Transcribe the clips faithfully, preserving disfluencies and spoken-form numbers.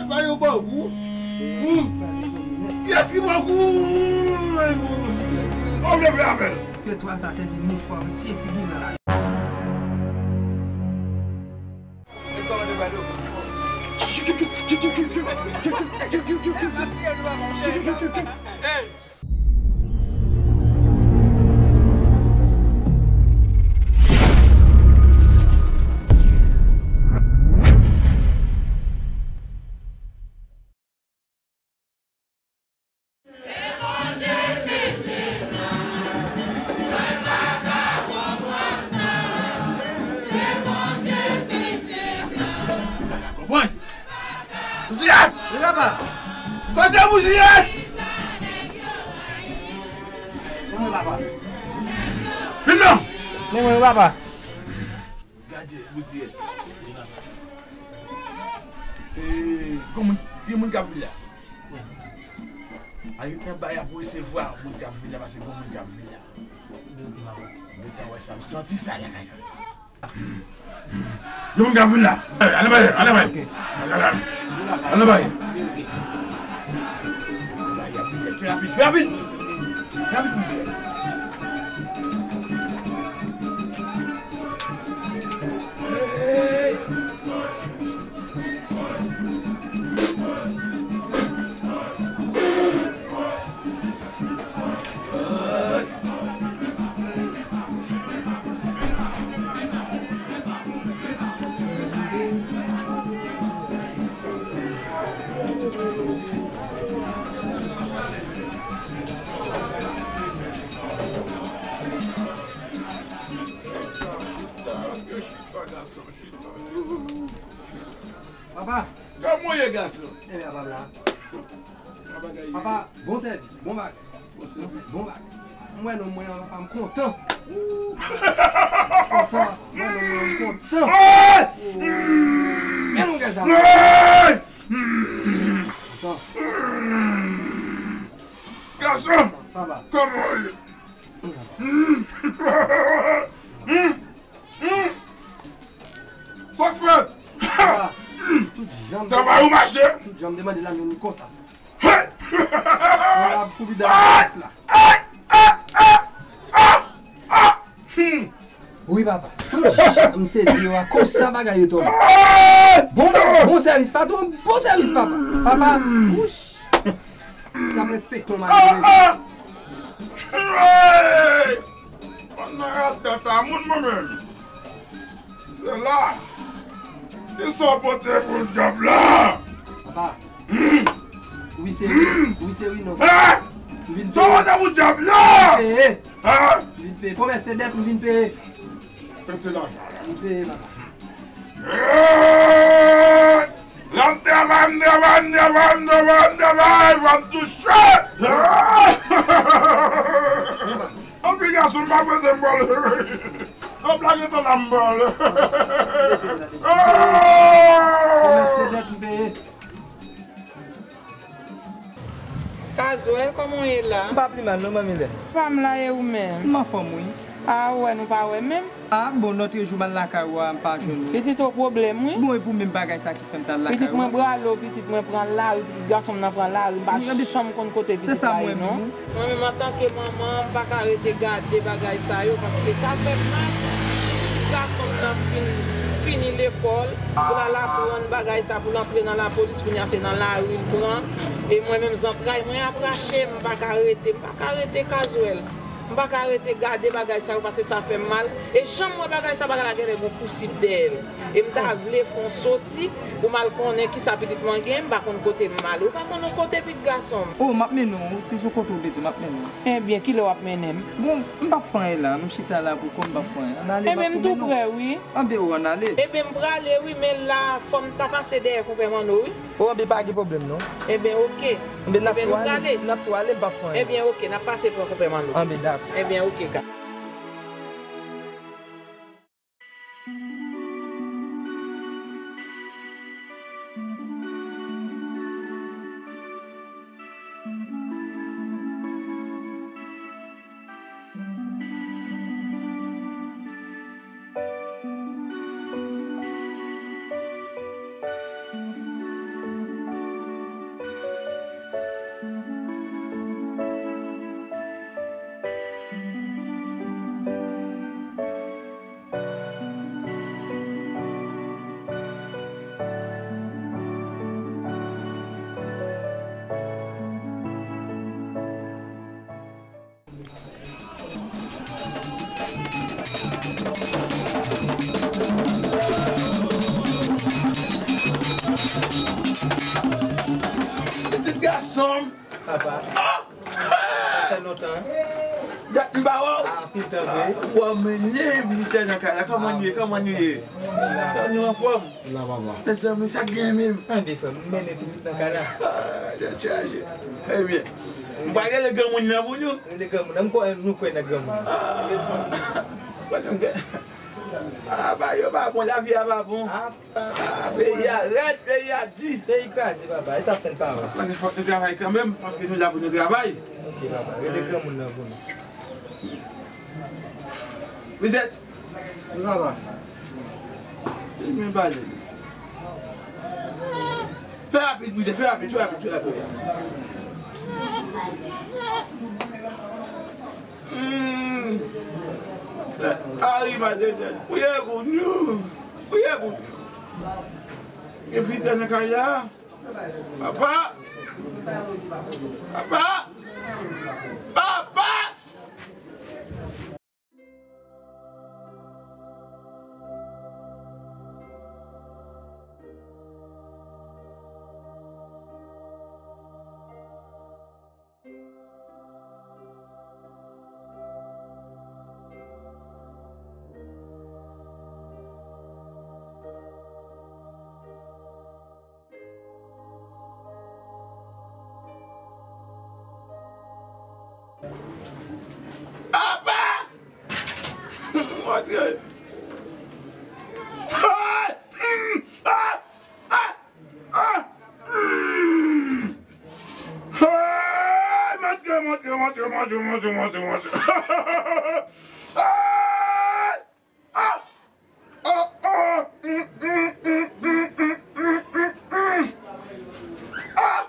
Ba yo bògou. Hmm. Kiyès ki bògou? Ou vle fè avè l? Ke twal sa sèvi mouchwa pou se figi m nan la. Konprann? Bouziyèt! Wi, papa. Kote Bouziyèt? Vin non! Men mwen, papa. Gade, Bouziyèt. E, gen moun, gen moun k ap vin la. Ayik nan bay ap resevwa moun k ap vin la, paske gen moun k ap vin la. Mwen ta wè sa, m santi sa la. Gen moun k ap vin la. Ale, ale, ale, ale. Ale, ale, ale. Ale, ale. Fè rapid, fè rapid. Fè rapid, mesye. Hey! Papa. Kòman w ye, gason? Ebyen, papa, m la. Kòman bagay ye? Papa, bon sèvis, bon bagay. Bon sèvis. Bon bagay. Mwen, non, mwen, papa, m kontan. Kontan, mwen, non, mwen, m kontan. Hey! Men, non, gade sa. Hey! Kontan. Gason! Papa. Kòman w ye? Hmm. Hmm. Hmm. Sa k fèt? Papa, tout jan m... Travay ou mache? Tout jan m te mande la, men ni konsa. Hey! Mwen la pou vide la. Ay! Ay! Ah! Ah! Ah! Ah! Hmm. Wi, papa. Tout jan m te di yo a, konsa bagay yo tonbe. Ay! Bon, bon sèvis, patwon, bon sèvis, papa. Papa, wouch. N ap respekte w, malere. Ah, ah! Hey! Mwen nan radyatè moun, mwen menm. Se la. Kisa w pote pou djab la? Papa. Hmm. Wi, se wi. Hmm. Wi, se wi, non. Hein? M vin peye. Sa w pote pou djab la? M vin peye. Hein? M vin peye. Konbyen se dèt m vin peye? Mete la. M vin peye, papa. Hey! Lè m travay, m travay, m travay, m travay, m travay, fò m touche. Anpil gason pa prese m ba l. Anpil gason la m ba l. Mèsi nèt m peye. Kazwèl, kòman w ye la? M pa pi mal non, manmi lè. Pa m la e ou menm? M anfòm wi. A, ou wè nou pa wè menm? A, bon, nòtre jou m al lakay ou a, m pa jwenn ou. Pitit, ou pwoblèm, wi. Bon, e pou menm bagay sa ki fè m t al lakay ou a? Pitit, mwen brale w, pitit, mwen pran lari, pitit gason m nan pran lari, m pa janm konn kote pitit la ye, non. Mwen menm, antanke manman, m pa ka rete gade bagay sa yo, paske sa fè m mal. Pitit gason m nan fin, fini lekòl, pou l al aprann bagay sa, pou l antre nan lapolis, kounye a se nan lari l pran. E mwen menm, zantray mwen ap rache, m pa ka rete, m pa ka rete Kazwèl. M pa ka rete gade bagay sa yo, paske sa fè m mal. E jan m wè bagay sa, bagay la genlè gon pousib dèyè l. E m ta vle fè yon soti pou m al konnen kisa pitit mwen gen, m pa konn kote m ale. Ou pa konn yon kote, pitit gason m? O, m ap mennen w, si se yon kote w bezwen, m ap mennen w. Ebyen, kilè w ap mennen m? Bon, m p ap fè anyen la, m chita la pou kò m, m p ap fè anyen. Ann ale, m ap tou mennen w. Ebyen, m tou prè, wi. Anben, o, ann ale. Ebyen, m prale, wi, men la, fò m ta pase dèyè Konpè Manno, wi. O, anben, pa gen pwoblèm, non. Ebyen, oke. Anben, n ap tou ale, n ap tou ale, m p ap fè anyen. Ebyen, oke, n ap pase pran Konpè Manno. Anben, dakò. Ebyen, oke, ka. Papa. Sa fè lontan. Dat m pa wè w. Ah, anpil tan vre. Ou ap mennen vizitè nan kay la. Kòman nou ye? Kòman nou ye? Tan nou anfòm? La, papa. Mezanmi, sa k gen menm? Tande, frè m, m mennen pitit nan kay la. Ah, tèt chaje. Ebyen, m pral rele granmoun nan pou nou. Rele granmoun nan, m kwè nou kwè nan granmoun. Ah, pa janm gen. Ah, ba yo pa bon, lavi a pa bon. Ah, peyi a rèd, peyi a di. Peyi kraze, papa. E sa fè n pa wè. Konnen fòk nou travay kanmenm, paske nou la pou nou travay. Ok, papa. Rele granmoun nan pou nou. Lizèt. Wi, papa. Li menm pale. Fè rapid, Lizèt, fè rapid, fè rapid, fè rapid. Hmm. Sa, Ari Madeden. Priye pou nou. Priye pou nou. Gen vizitè nan kay la. Papa. Papa. Papa. Apa! Montre. Hey! Mm! Ah! Ah! Ah! Mm! Hey! Montre, montre, montre. Hey! Ah! Oh, oh! Mm, mm, mm. Ah!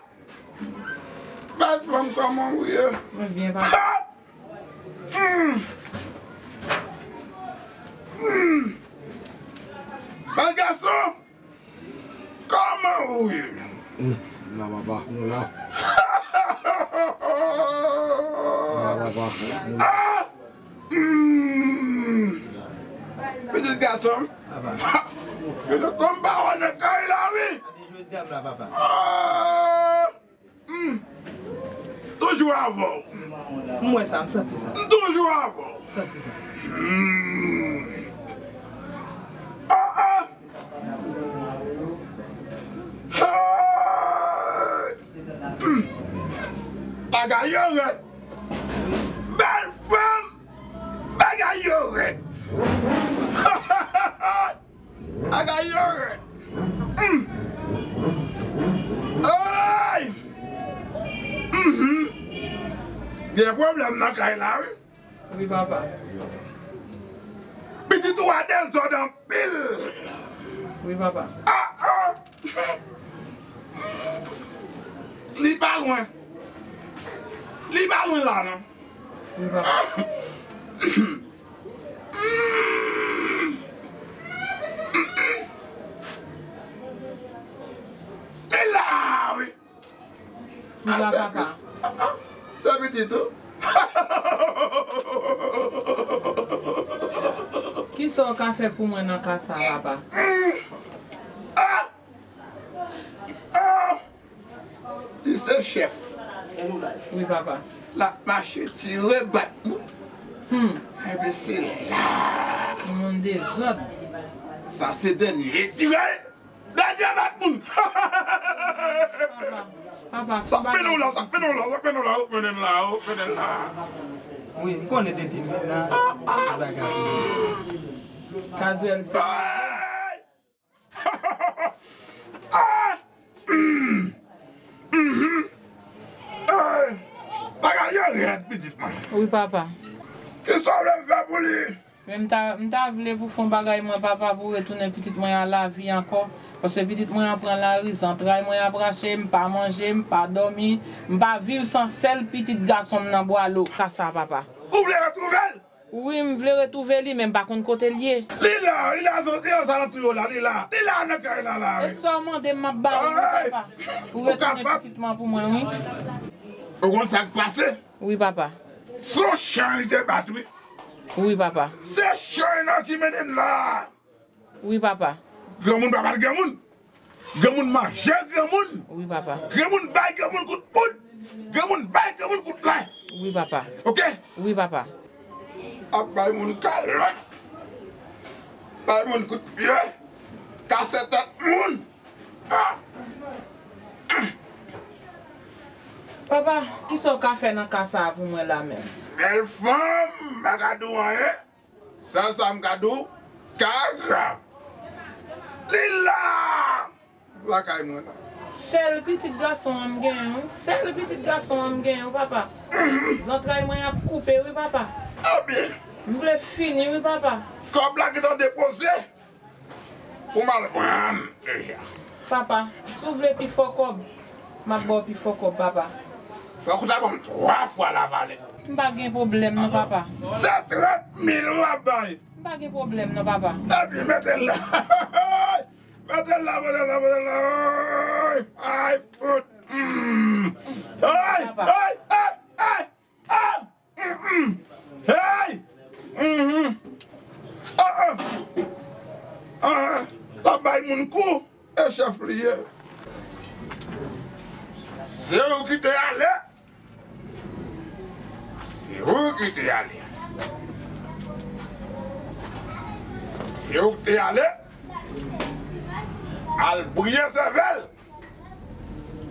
Bèl fanm, kòman ou ye? Mwen byen, papa. Ah! Mm. Mm. Bèl gason, kòman ou ye? Mm. La, papa, nou la. La, papa, nou la. Ah! Hmm. Pitit gason m. Papa. Yo te konn ba w nan kay la, wi. Jodi a m la, papa. Ah! Hmm. Toujou avè w. M wè sa, m santi sa. M toujou avè w. M santi sa. Hmm. Ah, ah. Hey! Hmm. Bagay yo rèd. Bèl fanm. Bagay yo rèd. Bagay yo rèd. Hmm. Ay! Mhm. Gen pwoblèm nan kay la, wi. Wi, papa. Pitit ou a dezòd anpil. Wi, papa. Ah, ah. Li pa lwen. Li pa lwen la, non. Wi, papa. Li la, wi. Li la, papa. Se pitit ou. Kisa w ka fè pou mwen nan ka sa, papa? Ah! Ah! Li se chèf. Wi, papa. L ap mache tire bat moun. Hmm. Enben, se la. Timoun dezòd. Sa se dènye tire. Dènye bat moun. Papa, papa, sa k mennen w la, sa k mennen w la, sa k mennen w la, ou k mennen l la, ou k mennen l la. Wi, m konnen depi m nan bagay. Kazwèl se. Hey! Ah! Mm. Mhm. Hey! Bagay yo rèd, pitit mwen. Wi, papa. Kisa w vle m fè pou li? Men m ta, m ta vle pou fè yon bagay mwen, papa, pou retounen pitit mwen an lavi ankò. Paske pitit mwen an pran lari, zantray mwen ap rache, m pa manje, m pa dòmi, m pa viv san sèl pitit gason m nan bwa lo, ka sa, papa. Ou vle retwouve l? Wi, m vle retwouve li, men m pa konn kote l ye. Li la, li la, zòt, li ozalantou yo la, li la. Li la nan kay la, la, wi. E sa w mande m, m ap ba ou, wi, papa. Pou retounen pitit mwen pou mwen, wi. Ou konn sa k pase? Wi, papa. Se yon chen li te bat, wi. Wi, papa. Se chen nan ki mennen l la. Wi, papa. Granmoun pa bat granmoun. Granmoun manje granmoun. Wi, papa. Granmoun bay granmoun kout poud. Granmoun, bay granmoun kout lay. Wi, papa. Oke? Wi, papa. Ap bay moun kalòt. Bay moun kout pye. Kase tèt moun. Ah! Papa, kisa w ka fè nan ka sa a pou mwen la menm? Bèl fanm, m pa ka di w anyen. Sèl sa m ka di w, ka grav. Li la! Lakay mwen la. Sèl pitit gason an m genyen, wi. Sèl pitit gason an m genyen, wi, papa. Zantray mwen ap koupe, wi, papa. Ebyen. M vle fini, wi, papa. Kòb la gentan depoze. Ou mal pran deja. Papa, si w vle pi fò kòb, m ap ba w pi fò kòb, papa. Fòk ou ta ban m twa fwa lavale. M pa gen pwoblèm non, papa. Se trant mil w ap bay. M pa gen pwoblèm non, papa. Epi mete l la. Mete l la, mete l la, mete l la. Ay, fout. Mm. Ay, papa. Ay, ay, ay, ay. Ah! Mm-mm. Hey! Mm-hmm. Ah, ah. Ah, l ap bay moun kou. E chèf li ye. Se ou ki te ale. Se ou ki te ale. Se ou ki te ale. Al briye sèvèl.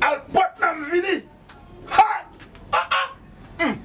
Al pot nanm vini. Ha! Ah, ah! Mm.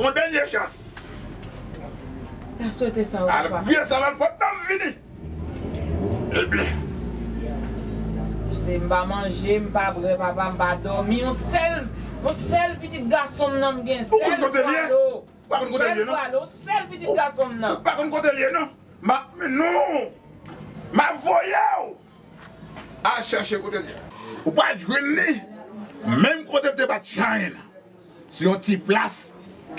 Gon dènye chans. Ta swete sa, wi, papa. Al priye sa, al pot nanm vini. Ebyen. Se m pa manje, m pa bwè, papa, m pa dòmi. Yon sèl, yon sèl pitit gason m nan m gen. Ou konn kote l ye? Ou pa konn kote l ye, non? Sèl pitit gason m nan. Ou pa konn kote l ye, non? M ap, non. M ap voye w al chèche kote l ye. Ou pral jwenn li menm kote m te bat China. Se yon ti plas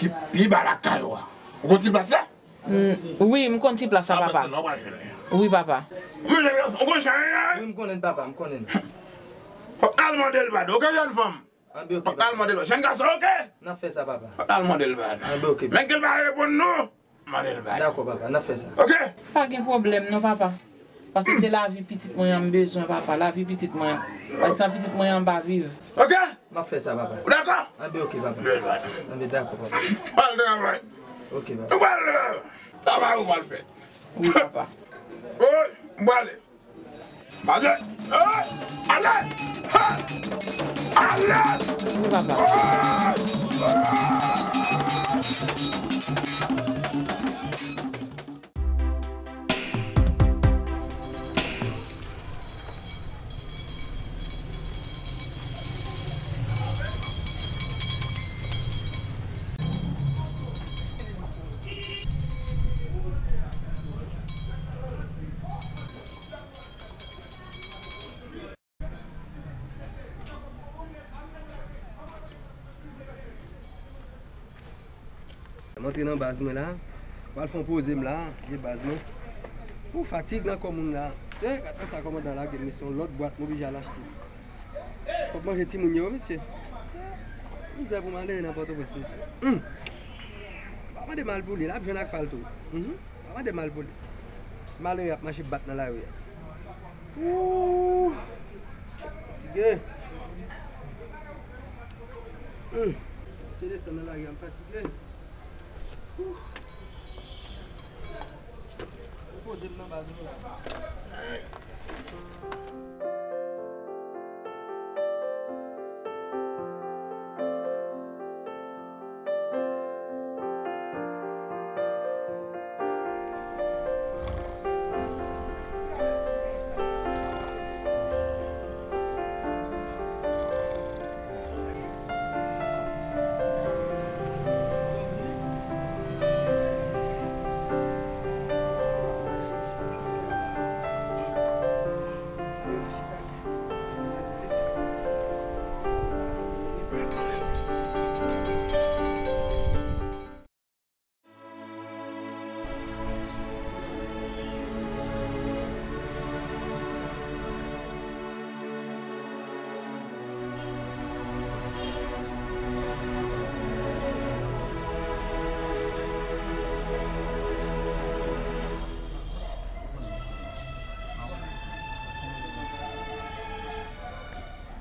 ki pi ba lakay ou a. Ou konn ti plas la? Mm, wi, m konn ti plas la, papa. Ah, se la w pral jwenn li. Wi, papa. Ou konn China? Wi, m konnen, papa, m konnen. Fòk al mande l padon, oke, jèn fanm? Anben, oke, papa. Fòk al mande l padon. Jèn gason, oke? N ap fè sa, papa. Fòk al mande l padon. Anben, oke, papa. Men ke l pa reponn nou. Mande l bagay. Dakò, papa, n ap fè sa. Oke? Pa gen pwoblèm non, papa. Paske se lavi pitit mwen an m bezwen, papa. Lavi pitit mwen an. Paske san pitit mwen an m pa viv. Oke? M ap fè sa, papa. Ou dakò? Anben, oke, papa. Anben, dakò, papa. Al travay. Oke, papa. Ou pral travay ou pral fè. Wi, papa. Oy, m prale. Ale! Hey! Ale! Hey! Ale! Wi, papa. Hey! M antre nan baz mwen la. M pral fè yon poze m la, vye baz mwen. Ou fatig nan kò moun la. Se, gad sa kòmandan lage m, se yon lòt bwat m oblije al achte. Kòb manje timoun yo, mesye. Mizè pou malere nan Pòtoprens, mesye. Hum. Pa mande mal pou li, l ap jwenn ak pa l tou. Mhm. Pa mande mal pou li. Malere ap mache bat nan lari a. Ooh. Fatige. Hum. Te desann nan lari a, m fatige. Ooh.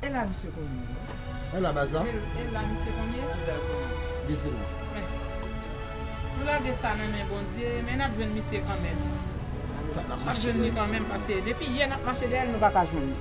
E la misye konyen. E la baz la? E, e la misye konyen? Bizi la. Men, nou lage sa nan men Bondye, men n ap jwenn misye kanmenm. N ap jwenn li kanmenm, paske depi yè n ap mache dèyè l, nou pa ka jwenn li.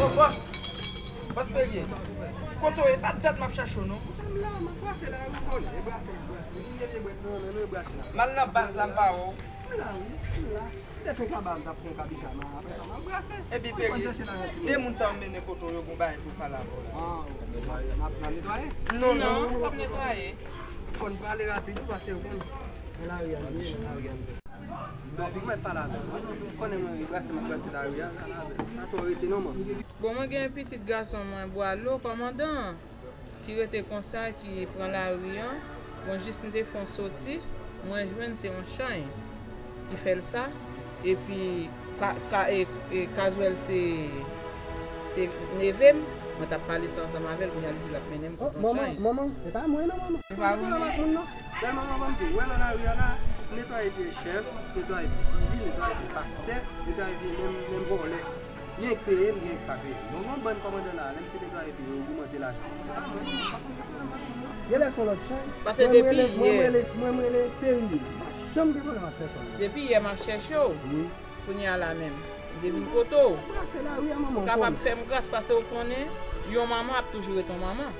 Ô, bòs! Bòs Perye! Kote w ye? E pa dat m ap chache w, non. M la, m ap brase la, ou konnen. E brase, m brase. M gen de bwèt nan men m, e brase la. M al nan baz la, m pa wè w. M la, wi, m la. M te fè kaba, m t ap fè yon kabijama, apre sa, m al brase. Epi, Perye, de moun sa yo m mennen kote w, yo gon bagay pou pale avè w la. Ah, n ap, n ap netwaye? Non, non, non, nou p ap netwaye. Fò n pale rapid, wi, paske ou konnen. Nan lari a nou ye, nan lari a nou ye. Bon, pou mwen pale avè l. Ou konnen mwen brase, mwen brase lari a, pale avè l. Pa twò rete non, man. Bon, mwen gen pitit gason mwen, Bwalo, kòmandan, ki rete konsa, ki pran lari an. Bon, jis m te fè yon soti, mwen jwenn se yon chay ki fè l sa. Epi, ka, ka, e, e, Kazwèl se, se neve m. Mwen t ap pale sa ansanm avè l, kounye a li di l ap mennen m kot yon chay. Manman, manman, se pa mwen non, manman. Se pa ou non. Bèl manman, ban m di w, wè nan lari a la, netwaye pye chèf, netwaye pye sivil, netwaye pye pastè, netwaye pye menm, menm vòlè. Li gen k peye, li gen k pa peye. Donk, yon bann kòmandè la, lè misye deklare peye, yo ogmante lajan. E pa mwen, m pa konn ki pwoblèm ak moun nan. Genlè se yon lòt chay. Paske depi yè, mwen, m rele, mwen, m rele Peri. Pa janm gen pwoblèm ak pèsòn. Depi yè, m ap chèche w. Wi. Kounye a la menm, m te vin kote w. Ou kapab fè m gras, paske w konnen, yon manman ap toujou ret yon manman.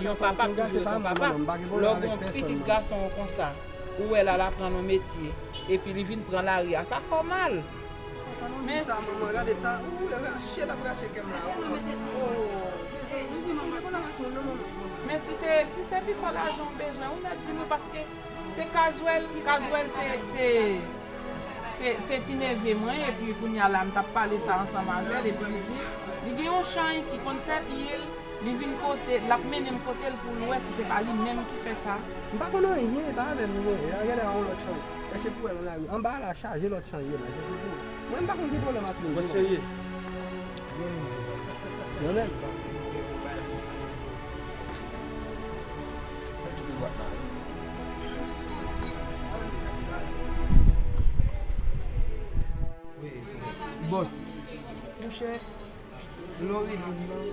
Yon papa ap toujou ret yon papa. Lè w gen yon pitit gason w konsa, ou wè l al aprann yon metye, epi li vin pran lari a, sa fè w mal. Papa, non, di sa, manman, gade sa. Ou rache l ap rache kè m la. Oh, mezanmi, wi, manman, pa konn ak moun, non, manman. Men si se, si se pifò lajan w bezwen, ou mèt di mwen, paske se Kazwèl, Kazwèl se, se, se, se ti neve mwen, epi kounye a la, m t ap pale sa ansanm avè l, epi li di, li gen yon chay ki konn fè pye l, li vin kote, l ap mennen m kote l pou l wè si se pa li menm ki fè sa. M pa konn anyen, e pa avè m li genyen. Genlè yon lòt chay. Chèche pou wè nan lari. Anba la, chaje lòt chay yo la. Chèche pou. Mwen, m pa konn ki pwoblèm ak moun. Mwen serye. Byen vin di. Nan men. Wi, bòs. Monchè, lè w rele m nan,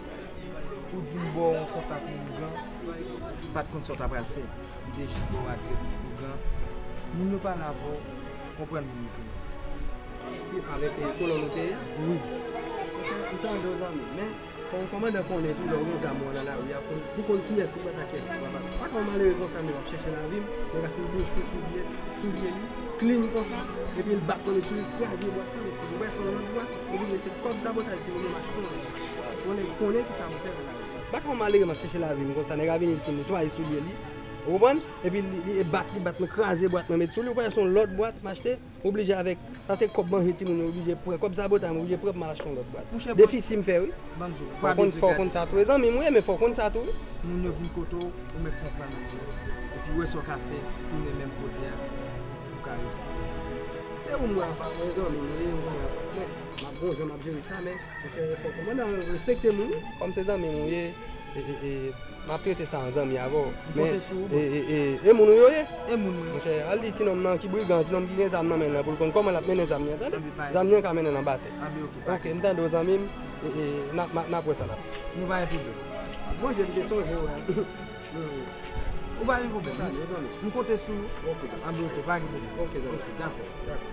ou di m ba w yon kontak yon ougan, m pa t konn sa w ta pral fè. M te jis ba w adrès ougan. Moun yo pale avè w, konprann moun yo konnen. Ki avèk, eh, kolòn ou te ye a? Wi. M tande w, zanmi, men fò yon kòmandan konnen tou lè w gen zam ou nan lari a, pou, pou konn kiyès pou bat ak kiyès pou pa bat. Pa ka yon malere konsa, men w ap chèche lavi m, nèg la fin bouse soulye, soulye li, klin konsa, epi l bat nan met sou li, kraze bwat nan met sou li. Ou wè se yon lòt bwat, ou bliye se kòb sabotay ti moun yo m achte w. Yon nèg konnen kisa pou fè nan lari. Pa ka yon malere m ap chèche lavi m konsa, nèg la vini, l fin netwaye soulye li. Ou konprann? Epi li, li bat, li bat, m kraze bwat nan met sou li, ou wè se yon lòt bwat m achte. Oblije avèk, sa se kòb manje timoun yo, oblije pran. Kòb sabotay, m oblije pran pou m al achte yon lòt bwat. Monchè, bòs, defisi m fè, wi. Ban m di w, ou pa bezwen gade sa. Fò w konn sa tou, zanmi m, wi, men fò w konn sa tou, wi. Moun yo vin kote w, ou mèt konprann moun yo. Epi wè sa w ka fè, tounen menm kote a, pou w ka rezon. Se ou m wè anfas mwen, zanmi m, wi, ou m wè anfas mwen. M ap gon jan, m ap jere sa, men, monchè, fò w konprann, respekte moun, wi. Kòm se zanmi m ou ye, e, e, e, M ap trete sa an zanmi avè w. M konte sou ou, bòs. Men, e, e, e, e moun ou yo ye? E moun mwen. Monchè, al di ti nonm nan ki brigan, ti nonm ki gen zam nan men l lan pou l konn kòman l ap mennen zam li an, tande? Anben, pa gen. Zam li an ka mennen l anba tè. Anben, oke, pa gen. Oke, m tande w, zanmi m. E, e, n ap, n ap, n ap wè sa n ap fè. Nou pa gen pwoblèm. Bondye, m te sonje w, wi. Ou pa gen pwoblèm. Sa, mezanmi. M konte sou ou. Oke. Anben, oke, pa gen pwoblèm. Oke, zanmi. Oke, dakò. Dakò.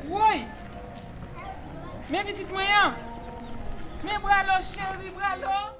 Woy! Men pitit mwen an! Men Bralo, cheri Bralo!